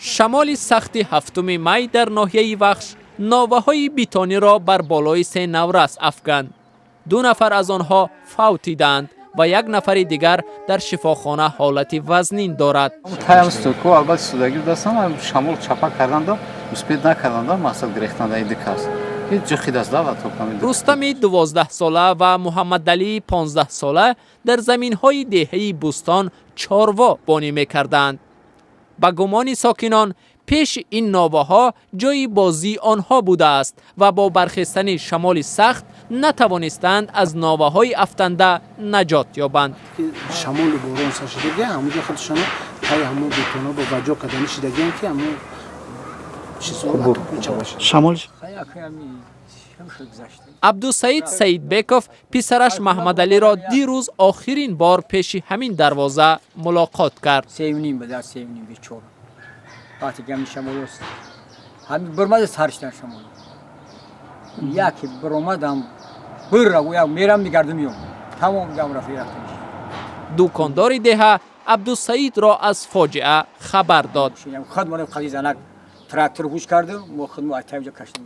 Шамоли сахти 7 май дар ноҳияи Вахш новаҳои бетониро бар болои се наврас афканд. Ду нафар аз онҳо фавтиданд ва як нафари дигар дар шифохона ҳолати вазнин дорад. Таям стойко албатта судагӣ дастам шамол чапа карданда успеть накарданда мақсад гирехтанда иди кас. Рустами 12-сола ва Муҳаммадалии 15-сола дар заминҳои деҳаи Бӯстон чорво бонӣ мекарданд. Ба гумони сокинон, пеши ин новаҳо ҷои бозии онҳо будааст ва бо бархестани шамоли сахт натавонистанд аз новаҳои афтанда наҷот ёбанд. Шамолу борон сар шидагия, ҳамуҷо худшона таи ҳамун бетоно бо баҷо кардани шидагиян, ки ҳамун шамол. Абдусаид Саидбеков писараш Маҳмадалиро дирӯз охирин бор пеши ҳамин дарвоза мулоқот кард. 3:30 ба дар 3:30 бечор вақте гами шамолост, ҳами бирмада саршидан шамол яке биромадам, бирра гӯям, мерам, мегардам, меём, тамом гам рафи рафтам. Дукондори деҳа Абдусаидро аз фоҷиа хабар дод. Худ мо қади занак трактор ҳуш кардем, мо худ мо айтаҷо каштем.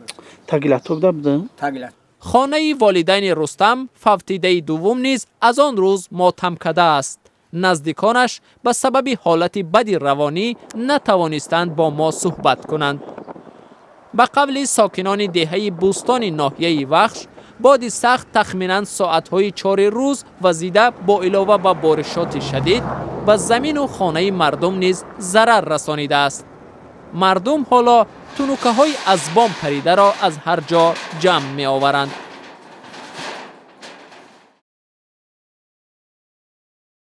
Тагилатоб да будем. Тагилат. Хонаи волидайни Рустам, фавтидаи дуввум, низ аз он рӯз мотамкада аст. Наздиконаш ба сабаби ҳолати бади равонӣ натавонистанд бо мо суҳбат кунанд. Ба қавли сокинони деҳаи Бӯстони ноҳияи Вахш, боди сахт тахминан соатҳои 4-и рӯз вазида, бо илова ба боришоти шадид ба замину хонаи мардум низ зарар расонидааст. Мардум ҳоло тунукаҳои аз бом паридаро аз ҳар ҷо ҷамъ меоваранд.